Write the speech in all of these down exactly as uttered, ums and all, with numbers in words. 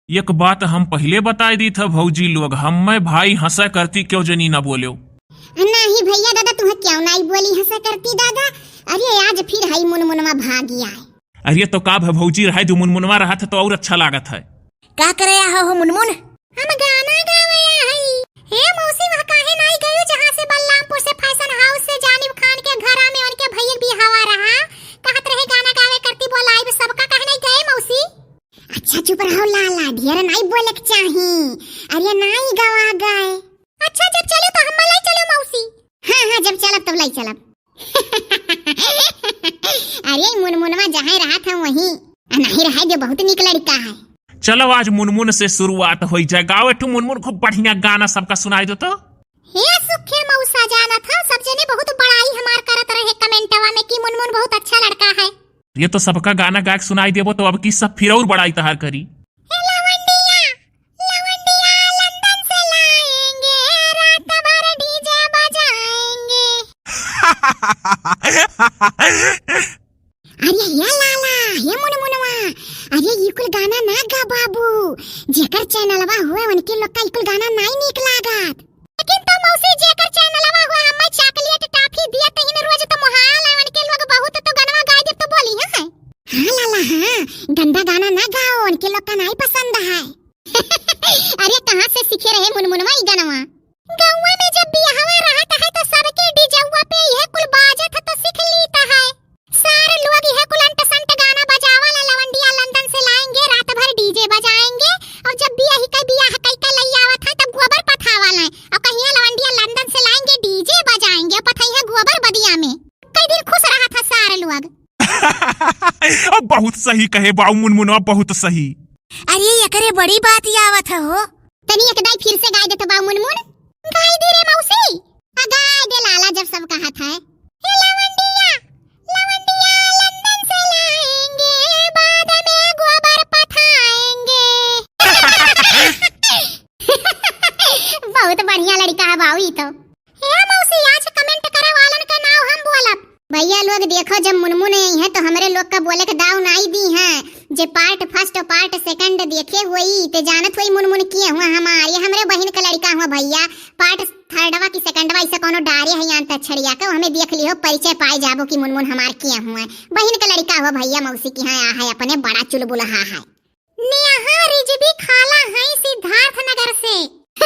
एक बात हम पहिले बताइ दीत ह भौजी लोग, हम्मे भाई हँसा करती केउ जनी न बोलेउ। नाही भइया दादा, तुहैं केउ नाहीं बोली हँसा करती दादा। अरे आज फिर हई मुनमुनवा भागि आए। अरे तो का भा भौजी, रहै द्यो, मुनमुनवा रहत है तो अउर अच्छा लागत है। का करया हो, हो मुनमुन? हम गाना गावया हई। हे मौसी, वहाँ काहे नाहीं गयू, जहाँ से बलरामपुर से फैशन हाउस से जानिब खान के घरा में उनके भइया क बियाहवा रहा? कहत रहे गाना गावे करती, बोलाइब सबका, काहे नाहीं गए मौसी? अच्छा चुप रहो लाला, ढेर नाहीं बोले के चाही। अरे नाहीं गवा गए। अच्छा जब चलो तो हम्मा लइ चलो मौसी। हाँ हाँ, जब चलब तब लइ चलब। अरे मुनमुनवा जहाँ रहत है वहीं। आ, नाहीं रहै द्यो, बहुत नीक लड़िका है। चलो आज मुनमुन से शुरुआत होइ जाए, गाओ एक ठो मुनमुन, खूब बढ़िया गाना सबका सुनाइ दो तो। हे सुखे मौसा, जानत हो सब जने बहुत बड़ाई हमार करत रहे कमेंटवा में कि मुनमुन बहुत अच्छा लड़का है। ये तो सबका गाना गाइके सुनाइ देबो तो अब की सब फिर अउर बड़ाई तहार करी। हे लवंडिया, लवंडिया लंदन से लाएंगे, रात भर डीजे बजाएंगे। अरे हे लाला, हे मुनमुनवा, अरे ई कुल गाना ना गा बाबू, जेकर चैनलवा हुए उनके लोग का ई कुल गाना नाहीं नीक लागत। लेकिन तो मौसी जेकर चैनलवा हुए हम्मे चॉकलेट टाफी दिया तहिन रोज तो मोहाल है, उनके लोग बहुत तो गनवा गाइ दे तो बोली है। हाँ लाला हाँ, गंदा गाना ना गाओ, उनके लोग का नाहीं पसंद है। अरे कहाँ से सीखे रहे मुनमुनवा ई गनवा? गौवा में जब बियाहवा रहत है तो सबके डीजवा पे यह कुल बाजत है तो सीख लीत है। सारे लोग यह कुल अंट संट गाना बजावा ला, लवंडिया लंदन से लाएंगे, रात भर डीजे बजाएंगे, और जब बियाही का बियाह कई का लई आवत है तब गोबर पथावा ला, और कहिया लवंडिया लंदन से लाएंगे डीजे बजाएंगे, और पथई है गोबर बदिया में। कई दिन खुश रहत है सारे लोग। अब बहुत सही कहे बाऊ मुनमुनवा, बहुत सही। अरे एकरे बड़ी बात आवत है हो। तनी एक दाई फिर से गाइ दे तो बाऊ मुनमुन। गाइ दे रे मौसी। आ गाइ दे लाला जब सब कहत है। हे लवंडिया, लवंडिया लंदन से लाएंगे, बाद में गोबर पथाएंगे। बहुत बढ़िया लड़िका है बाऊ ई तो। हे मौसी, आज comment करे वालन के नाव हम बोलब। भइया लोग देखो, जब मुनमुन आई है तो हमरे लोग का बोले के दाव नाई दी है। जे part first और part second देखे होई ते जानत होई मुनमुन किए हुआ हमार, ये हमरे बहिन का लड़िका हुआ भइया। Part thirdवा की secondवा ऐसे कौनो डारे है यहाँ तछड़िया के, हमें देख लिहो, परिचय पाए जाबो कि मुनमुन हमार किए हुआ। बहिन का लड़िका हुआ भइया, मौसी की यहाँ आ है, अपने बड़ा चुलबुलहा है। नेहा रिजवी खाला हई सिद्धार्थ नगर से।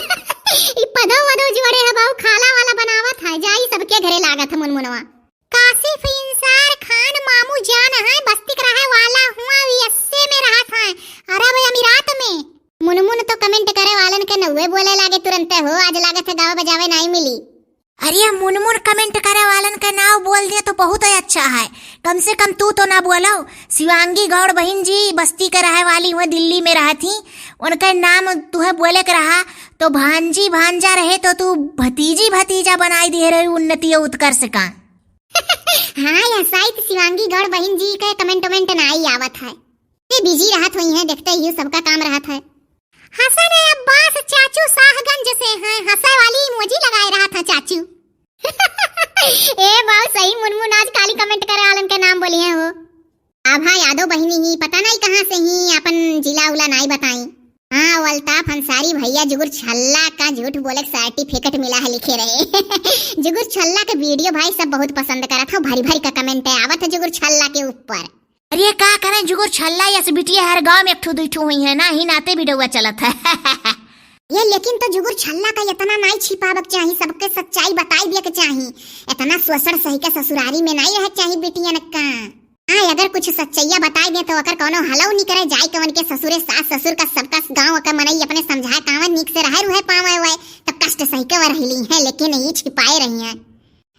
ई पदो वदो जोड़े है बाऊ, खाला वाला बनावत है, जाई सबके घरे लागत है मुनमुनवा। काशिफ इंसार खान मामू जान है, बस्ती के रहे वाला हुआ, USA में रहत है, अरब अमीरात में। मुनमुन तो comment करे वालन के नउवे बोले लागे तुरंते हो, आज लागत है गावे बजावे नाई मिली। अरे मुनमुन comment करे वालन के नाव बोल दे तो बहुत ही अच्छा है। कम से कम तू तो ना बोलो। शिवांगी गौड़ बहिन जी बस्ती के रहे वाली हुए, दिल्ली में रहत ही, उनके नाम तुहे बोले के रहा तो भांजी भांजा रहे तो तू भतीजी भतीजा बनाई दिए रहे उन्नति और उत्कर्ष का। हाँ, यह शायद शिवांगी गौड़ बहिन जी के comment वमेंट नाई आवत है। ये busy रहत होई हैं, देखते ही सबका काम रहत है। हसन अब्बास चाचू साहगंज से हैं, हंसे वाली emoji लगाए रहत है चाचू। ए बाऊ, सही मुनमुन आज खाली comment करे वालन के नाम बोली हैं हो। आभा यादव बहिनी ही, पता नाई कहाँ से ही, अपन जिला उला नाई बताई। हाँ, वो अल्ताफ अंसारी भइया जुगुर छल्ला का झूठ बोले के certificate मिला है लिखे रहे। जुगुर छल्ला के video भाई सब बहुत पसंद करत हो, भरी भरी का comment है आवत है जुगुर छल्ला के ऊपर। अरे का करें जुगुर छल्ला यस बिटिया हर गाँव में एक ठो दुई ठो हुई है ना, ही नाते video चलत है। ये लेकिन तो जुगुर छल्ला का इतना नाई छिपावक चाही, सबके सच्चाई बताई दिए के चाही। इतना शोषण सही के ससुरारी में नाई रहे चाही बिटियन का। हाँ, अगर कुछ सच्चैया बताई दे तो ओकर कौनो हलौ नहीं करे, जाए के उनके ससुरे सास ससुर का सबका गाँव का मनई अपने समझाए तावन नीक से रहे रुहे पावे हुए, तब कष्ट सही के वह रहली है, लेकिन ये छिपाए रही हैं।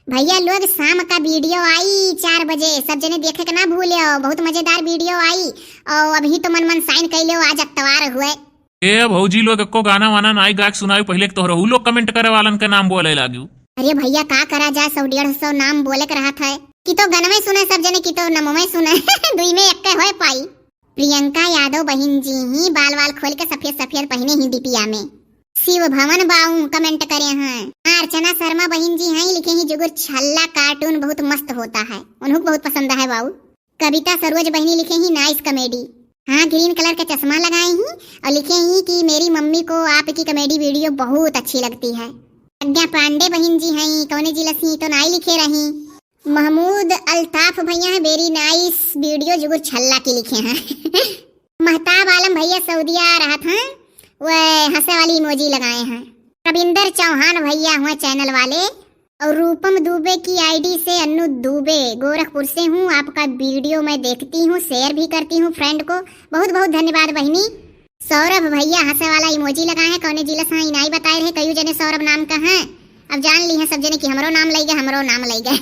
भइया लोग, शाम का video आई चार बजे, सब जने देखे के ना भूलियो, बहुत मजेदार video आई। और अभी तो मन मन sign कैलियो, आज अतवार हुए। ए भौजी लोग, एको गाना वाना नाई गा के सुनाई, पहिले के तोहरहू लोग comment करे वालन के नाम बोले लागियो। अरे भइया, का करा जाए, सौ डेढ़ सौ नाम बोले के रहत है कि तो गनवे सुने सब जने, कि तो नमवे सुने। दुई में एक के होए पाई। प्रियंका यादव बहिन जी ही बाल वाल खोल के सफेद सफेद पहिने ही डिपिया में। शिव भवन बाऊ comment करे हैं। हाँ, अर्चना शर्मा बहिन जी हैं, लिखे ही जुगुर छल्ला cartoon बहुत मस्त होता है, उन्हों को बहुत पसंद है बाऊ। कविता सरोज बहिनी लिखे ही nice comedy। हाँ, green colour का चश्मा लगाए ही और लिखे ही कि मेरी मम्मी को आपकी comedy video बहुत अच्छी लगती है। प्रज्ञा पांडे बहिन जी हैं, कौने जिला से ही तो नाई लिखे रही। महमूद अल्ताफ भैया हैं, very nice video जुगुर छल्ला की लिखे हैं। महताब आलम भैया सऊदिया रहत हैं, वह हंसे वाली emoji लगाए हैं। रविंदर चौहान भैया हुए channel वाले, और रूपम दुबे की ID से अन्नू दुबे, गोरखपुर से हूँ, आपका video मैं देखती हूँ, share भी करती हूँ friend को। बहुत बहुत धन्यवाद बहिनी। सौरभ भैया हंसे वाला emoji लगाए हैं, कौने जिला से हैं, ई नाई बताए रहे, कई जने सौरभ नाम का हैं। अब जान ली हैं सब जने कि हमरो नाम लइगे, हमरो नाम लइगे।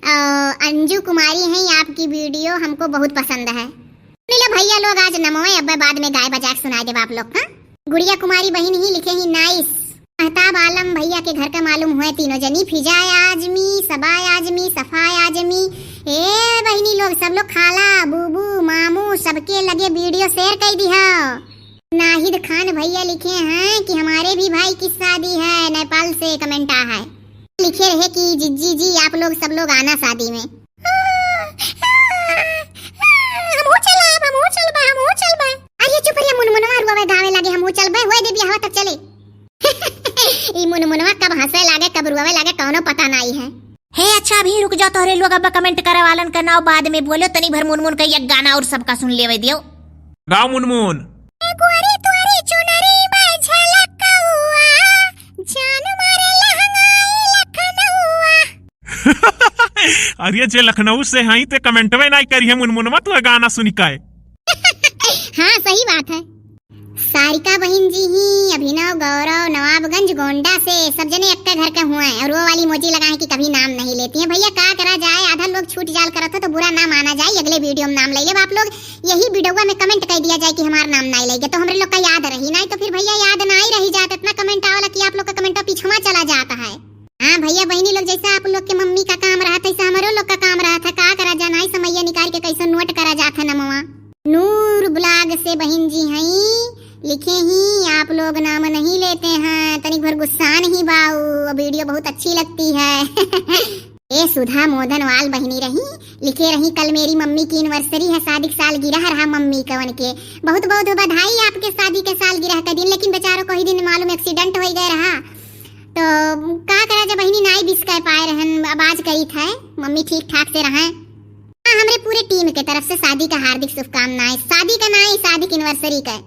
और अंजू कुमारी हैं, आपकी video हमको बहुत पसंद है। सुनी लो भैया लोग, आज नमवे अब्बे बाद में गाय बजा के सुनाए देब आप लोग का। गुड़िया कुमारी बहिन ही लिखे ही, nice। महताब आलम भैया के घर का मालूम हुए तीनों जनी, फिजा आजमी, सबा आजमी, सफा आजमी। ए बहिनी लोग, सब लोग खाला, बूबू, मामू, सबके लगे video share कर दिहा। नाहिद खान भैया लिखे हैं कि हमारे भी भाई की शादी है, नेपाल से comment आ है। लिखे रहे कि जिज्जी जी आप लोग सब लोग आना शादी में। हमहू चलब, हमहू चलबे, हमहू चलबे। अरे चुप रे मुनमुनवा, रुआवे गावे लागे, हमहू चलबे, होए दे बियाहवा तब चले। ई मुनमुनवा कब हंसे लागे, कब रुआवे लागे, कौनो पता नाई है। हे अच्छा, अभी रुक जाओ, तोहरे लोग अब comment करे वालन का नाव बाद में बोलो, तनी भर मुनमुन का एक गाना और सबका सुन लेवे दियो। गाओ मुनमुन। ए गोरी तोरी चुनरी में झलकउआ, जान मारे लहंगाई लखनउआ। अरे जे लखनऊ से हई ते commentवे नाई करिहे मुनमुनवा तू गाना सुनी काए। हाँ सही बात है। सारिका बहिन जी ही, अभिनव, गौरव, नवाबगंज, गोंडा से सब जने एक्के घर के हुए हैं और वो वाली emoji लगाए कि कभी नाम नहीं लेती हैं। भैया का करा जाए, आधा लोग छूट जाल करत हो तो बुरा ना माना जाए, अगले video में नाम ले लेब आप लोग। यही videoवा में comment कर दिया जाए कि हमार नाम नाई लगे, तो हमरे लोग का याद रही, नाई तो फिर भैया याद नाई रही जात। इतना comment आवला कि आप लोग का commentवा पिछवा चला जाता है। हाँ भैया बहिनी लोग, जैसा आप लोग के मम्मी का काम रहा था, ऐसा हमरो लोग का काम रहा था। का करा जा, नाई समैया निकाल के कैसे note करा जात है नमवा। नूर blog से बहिन जी हई, लिखे ही, आप लोग नाम नहीं लेते हैं, तनिक भर गुस्सा नहीं बाऊ, video बहुत अच्छी लगती है। ए सुधा मोदन वाल बहिनी रही, लिखे रही, कल मेरी मम्मी की anniversary है, शादी की सालगिरह रहा मम्मी कवन के। बहुत बहुत बधाई आपके शादी के सालगिरह के दिन, लेकिन बेचारों को ही दिन मालूम accident हो गए रहा, तो का करा जब बहिनी नाई wish कर पाए रहन, अब आज करी था मम्मी ठीक ठाक से रहें। हाँ, हमरे पूरे team के तरफ से शादी का हार्दिक शुभकामनाएं। शादी का नाई, शादी की anniversary का।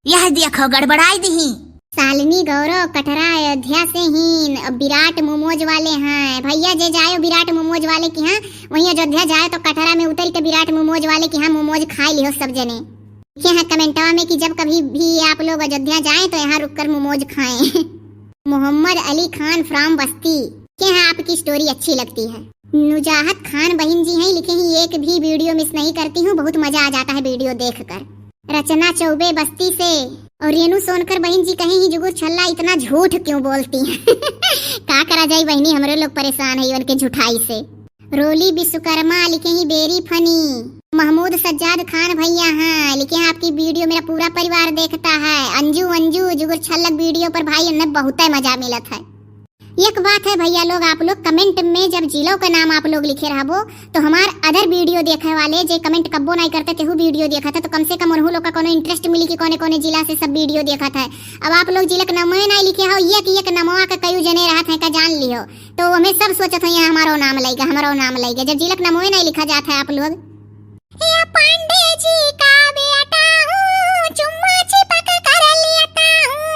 यह देखो, गड़बड़ाई दिही। शालिनी गौरव कटरा अयोध्या से हीन, अब विराट मोमोज वाले हैं। भैया जे जायो विराट मोमोज वाले की हाँ, वहीं अयोध्या जाए तो कटरा में उतर के विराट मोमोज वाले की हाँ मोमोज खाए लिहो सब जने। लिखे हैं commentवा में कि जब कभी भी आप लोग अयोध्या जाएं तो यहाँ रुककर मोमोज खाएं। मोहम्मद अली खान from बस्ती, लिखे हैं, आपकी story अच्छी लगती है। नुजाहत खान बहिन जी हैं, लिखे ही, एक भी video miss नहीं करती हूँ, बहुत मजा आ जाता है video देखकर। रचना चौबे बस्ती से और रेनू सोनकर बहिन जी कहे ही, जुगुर छल्ला इतना झूठ क्यों बोलती हैं? का करा जाई बहिनी, हमरे लोग परेशान है इवन के झूठाई से। रोली विश्वकर्मा लिखे ही very funny। महमूद सज्जाद खान भैया हैं, लिखे हैं, आपकी video मेरा पूरा परिवार देखता है। अंजू अंजू जुगुर छल्लक video पर भाई, इन्हें बहुत मजा मिलत है। एक बात है भैया लोग, आप लोग comment में जब जिलों का नाम आप लोग लिखे रहबो, तो हमार other video देखे वाले जे comment कब्बो नहीं करते, तेहू video देखत है, तो कम से कम उनहू लोग का कोनो interest मिली कि कौने कौने जिला से सब video देखत है। अब आप लोग जिला के नामे नहीं लिखे हो, एक एक नमवा के कई जने रहत हैं का जान लियो, तो हमें सब सोचत हो यहाँ हमारो नाम लइगा, हमारो नाम लइगा, जब जिला के नमवे नहीं लिखा जात है आप लोग। या पांडे जी का बेटा हूँ, चुम्मा चिपक कर लेता हूँ।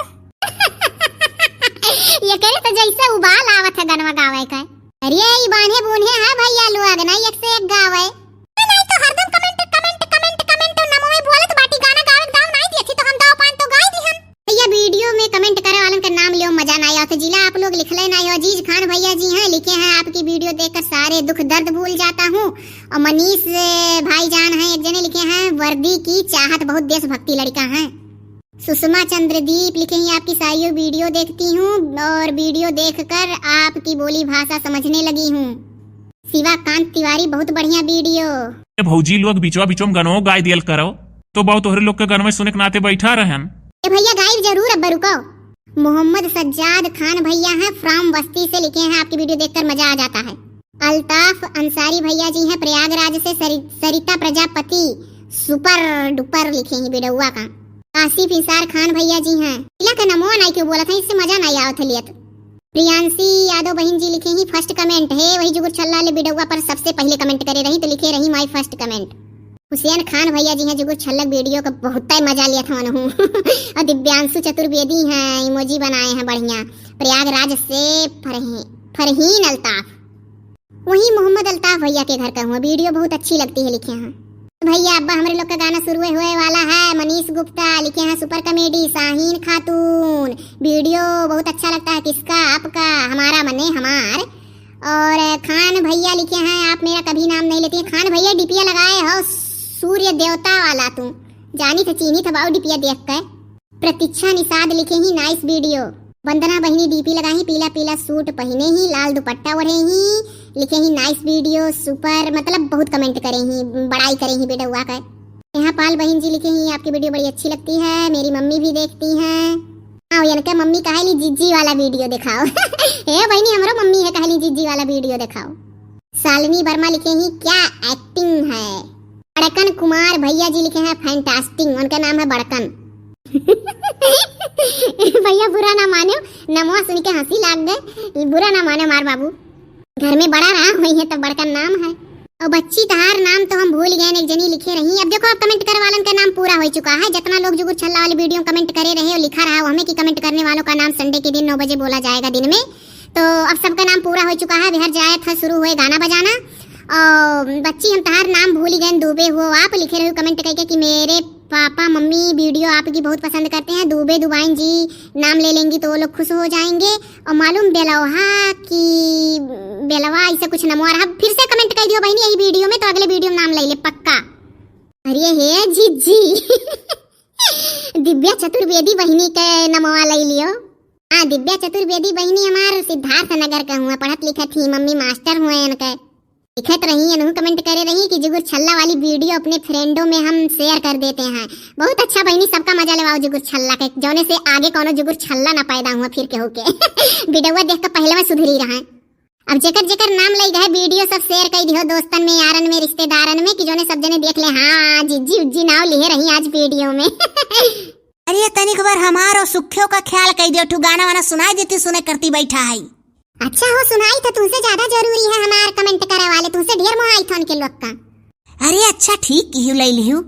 ये करे तो जैसे उबाल आवत है गनवा गावे का। अरे ई बान्हे बून्हे है भैया लोग, ना एक से एक गावे। नहीं तो हरदम comment, comment, comment, comment नमवे बोलत बाटी, गाना गावे के दाव नहीं दिया थी तो हम दाव पान तो गाई दी हम। भैया video में comment करे वालन का नाम लियो, मजा ना आया। तो जिला आप लोग लिखले ना हो। अजीज खान भैया जी हैं, लिखे हैं, आपकी video देखकर सारे दुख दर्द भूल जाता हूँ। और मनीष, ए, भाईजान हैं, एक जने लिखे हैं, वर्दी की चाहत बहुत देशभक्ति लड़का है। सुषमा चंद्रदीप लिखे हैं, आपकी सारी video देखती हूँ और video देखकर आपकी बोली भाषा समझने लगी हूँ। शिवाकांत तिवारी, बहुत बढ़िया video। ए भौजी लोग, बिचवा बिचवा में गनवो गाय दियल करो, तो बहुत तोहरे लोग के गनवे सुने के नाते बैठा रहन। ए भैया, गाइब जरूर, अब रुको। मोहम्मद सज्जाद खान भैया हैं, from बस्ती से लिखे हैं, आपकी video देखकर मजा आ जाता है। अल्ताफ अंसारी भैया जी हैं, प्रयागराज से। सरि-, सरिता प्रजापति, सुपर डुपर लिखे ही बिडौआ का। आसिफ इंसार खान भैया जी हैं। इला के नमो नाई क्यों बोलत है, इससे मजा नाई आवत है लियत। प्रियांशी यादव बहिन जी लिखे ही फर्स्ट कमेंट है, वही जुगुर छल्ला वाले बिडौआ पर सबसे पहिले कमेंट करे रही तो लिखे रही माई फर्स्ट कमेंट। हुसैन खान भैया जी हैं जुगुर छल्लक वीडियो का बहुत मजा लियत हूँ। और दिव्यांशु चतुर्वेदी हैं, इमोजी बनाए हैं बढ़िया। प्रयागराज से फरही-, फरहीन अल्ताफ। वही मोहम्मद अल्ताफ भैया के घर का हुआ, वीडियो बहुत अच्छी लगती है लिखे हैं। भैया अब्बा हमरे लोग का गाना शुरू होए वाला है। मनीष गुप्ता लिखे हैं सुपर कॉमेडी, शाहीन खातून वीडियो बहुत अच्छा लगता है। किसका? आपका? हमारा मने हमार। और खान भैया लिखे हैं आप मेरा कभी नाम नहीं लेती हैं। खान भैया डीपीए लगाए हो सूर्य देवता वाला, तू जानी थे चीनी थे बाऊ डीपीए देख के। प्रतीक्षा निषाद लिखे ही नाइस वीडियो। वंदना बहिनी डीपी लगाई, पीला पीला सूट पहिने ही, लाल दुपट्टा ओढ़े ही, लिखे ही नाइस वीडियो, सुपर, मतलब बहुत कमेंट करे ही, बड़ाई करे ही बेटौआ का। नेहा पाल बहिन जी लिखे ही आपकी वीडियो बड़ी अच्छी लगती है, मेरी मम्मी भी देखती हैं। हाँ, इनके मम्मी कहेली जिज्जी वाला वीडियो दिखाओ। ए बहिनी, हमरो मम्मी है, कहेली जिज्जी वाला वीडियो दिखाओ। शालिनी वर्मा लिखे ही क्या एक्टिंग है। बड़कन कुमार भैया जी लिखे हैं फैंटास्टिंग, उनका नाम है बड़कन। भैया बुरा ना मानो, नमवा सुन के हंसी लाग गए, बुरा ना मानो मार बाबू। घर में बड़ा रहा हुई है तो बड़कन नाम है। और बच्ची तहार नाम तो हम भूल गए, एक जनी लिखे रही। अब देखो, अब कमेंट करे वालन का नाम पूरा हो चुका है। जितना लोग जुगुर छल्ला वाली वीडियो में कमेंट करे रहे और लिखा रहा, वो हमें कि कमेंट करने वालों का नाम संडे के दिन नौ बजे बोला जाएगा दिन में। तो अब सबका नाम पूरा हो चुका है। बिहार जाए था शुरू हुए गाना बजाना। और बच्ची हम तहार नाम भूल गए, दुबे हो आप लिखे रहे कमेंट करके कि मेरे पापा मम्मी वीडियो आपकी बहुत पसंद करते हैं। दुबे दुबाइन जी नाम ले लेंगी तो वो लोग खुश हो जाएंगे। और मालूम बेलौहा की बेलवा ऐसे कुछ नमवा रहा। फिर से कमेंट कर दियो बहनी यही वीडियो में, तो अगले वीडियो में नाम ले ले पक्का। अरे हे जिज्जी। दिव्या चतुर्वेदी बहिनी के नमवा ले लियो। हाँ, दिव्या चतुर्वेदी बहिनी हमार सिद्धार्थ नगर का हुआ, पढ़त लिखत ही, मम्मी मास्टर हुए इनके। लिखत रही, इनहू कमेंट करे रही कि जुगुर छल्ला वाली वीडियो अपने फ्रेंडों में हम शेयर कर देते हैं। बहुत अच्छा बहिनी, सबका मजा लेवाओ जुगुर छल्ला के, जौने से आगे कौनो जुगुर छल्ला ना पैदा हुआ फिर केहू के। वीडियो देख के पहले में सुधरी रहा। अब जेकर जेकर नाम लई गए वीडियो सब शेयर कर दियो दोस्तन में, यारन में, रिश्तेदारन में कि जौने सब जने देख ले, हाँ जिज्जी उज्जी नाव लिहे रही आज वीडियो में। अरे तनिक बार हमार और सुख्यो का ख्याल कर दियो, ठू गाना वाना सुनाई देती, सुने करती बैठा है। अच्छा हो सुनाई तो तुमसे ज्यादा जरूरी है हमार कमेंट करे वाले, तुमसे ढेर मोहाई थन के लोग का। अरे अच्छा ठीक किहू लई लिहू।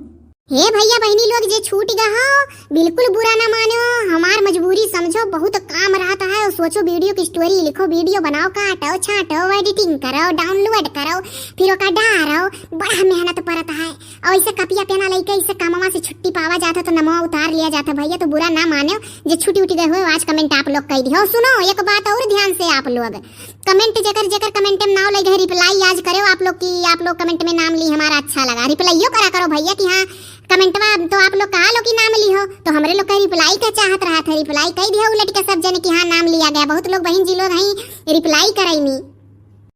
हे भैया बहिनी लोग जे छूट गए हो, बिल्कुल बुरा ना मानो, हमार मजबूरी समझो, बहुत काम रहता है। और सोचो वीडियो की स्टोरी लिखो, वीडियो बनाओ, काटो छाटो, एडिटिंग करो, डाउनलोड करो, फिर ओका डारो, बड़ा मेहनत पड़ता है। और ऐसे कपिया पेना लइके ऐसे कामवा से छुट्टी पावा जाता तो नमवा उतार लिया जाता भैया, तो बुरा ना मानो जे छुट्टी उठी गए हुए आज कमेंट आप लोग कह दियो। सुनो एक बात और ध्यान से आप लोग, कमेंट जेकर जेकर कमेंट में नाम लगे रिप्लाई आज करो आप लोग की, आप लोग कमेंट में नाम ली हमारा अच्छा लगा, रिप्लाइयो करा करो भैया कि हाँ कमेंटवा तो आप लोग कहा लो कि नाम ली हो, तो हमरे लोग का रिप्लाई का चाहत रहा था, रिप्लाई कह दिया उलट के सब जने कि हाँ नाम लिया गया। बहुत लोग बहन जी लोग हैं रिप्लाई करैनी।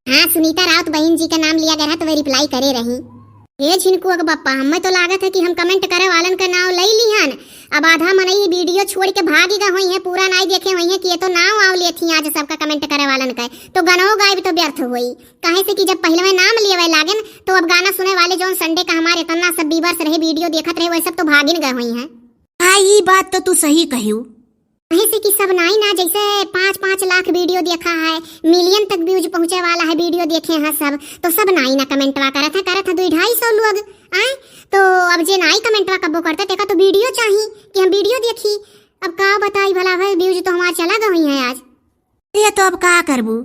हाँ सुनीता राउत बहन जी का नाम लिया गया रहा तो वह रिप्लाई करे रही। ए झिनकुआ के बप्पा, हमें तो लागत है कि हम कमेंट करे वालन का नाम ले लिहन। अब आधा मनई वीडियो छोड़ के भागी गा होई है, पूरा नाई देखे होई है कि ये तो नाम आव लेत ही आज सबका कमेंट करे वालन का, तो गनो गायब तो व्यर्थ होई। काहे से कि जब पहले में नाम लेवे लागेन तो अब गाना सुने वाले जौन संडे का हमारे इतना सब व्यूअर्स रहे, वीडियो देखत रहे, वह सब तो भागिन गए होई हैं। हाँ, ई बात तो तू सही कहियो। काहे से कि सब नाई ना जैसे पाँच पाँच लाख वीडियो देखा है, मिलियन तक व्यूज पहुँचे वाला है वीडियो देखे हैं सब, तो सब नाई ना कमेंटवा करत है, करत है दुई ढाई सौ लोग। आए तो अब जे नाई कमेंटवा कब्बो करते तेका तो वीडियो चाही कि हम वीडियो देखी। अब का बताई भला भाई, व्यूज तो हमार चला गए हुई हैं आज। अरे तो अब का करबू?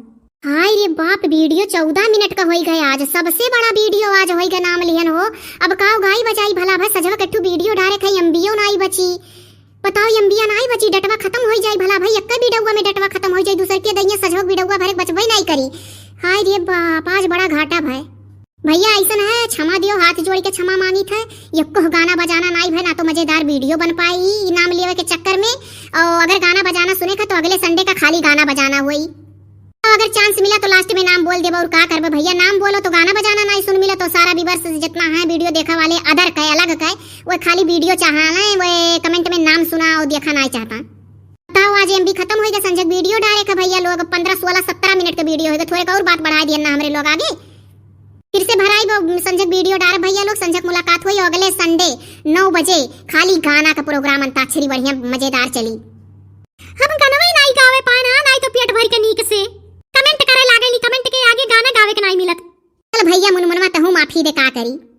हाय रे बाप, वीडियो चौदह मिनट का होई गए आज, सबसे बड़ा वीडियो आज होई गए नाम लिहन हो। अब का गाई बजाई भला भाई, सजवा कट्ठू वीडियो डारे खाई एमबीओ नाई बची। बताओ एमबीओ नाई बची, डेटवा खत्म होई जाई भला भाई, एक वीडियोवा में डेटवा खत्म होई जाई, दूसर के दैया सजवा वीडियोवा भरे बचबे नाई करी। हाय रे बाप, आज बड़ा घाटा भाई। भैया ऐसन है, क्षमा दियो, हाथ जोड़ के क्षमा मांगी थे। यक्को गाना बजाना नाई भय, ना तो मजेदार वीडियो बन पाई ई नाम लेवे के चक्कर में। और अगर गाना बजाना सुने का तो अगले संडे का खाली गाना बजाना हुई। तो अगर चांस मिला तो लास्ट में नाम बोल देबो और का करबो भैया, नाम बोलो तो गाना बजाना नाई सुन मिला तो सारा व्यूअर्स जितना है वीडियो देखा वाले अदर के अलग के, वो खाली वीडियो चाहना है, वो कमेंट में नाम सुना और देखा नाई चाहता। बताओ आज एमबी खत्म होई गए संजय वीडियो डायरेक्ट है भैया लोग, पन्द्रह सोलह सत्रह मिनट का वीडियो होई गए, थोड़े का और बात बढ़ा दिया ना हमरे लोग आगे। फिर से भराई वो संझक video डार भैया लोग, संझक मुलाकात होई अगले Sunday नौ बजे। खाली गाना का program, अंताक्षरी बढ़िया मजेदार चली। हम गनवे नाई गावे पाए ना, नाई तो पेट भर के नीक से comment करे लागेली, comment के आगे गाना गावे के नाई मिलत। चल भैया मुनमुनवा तहू माफी दे, का करी।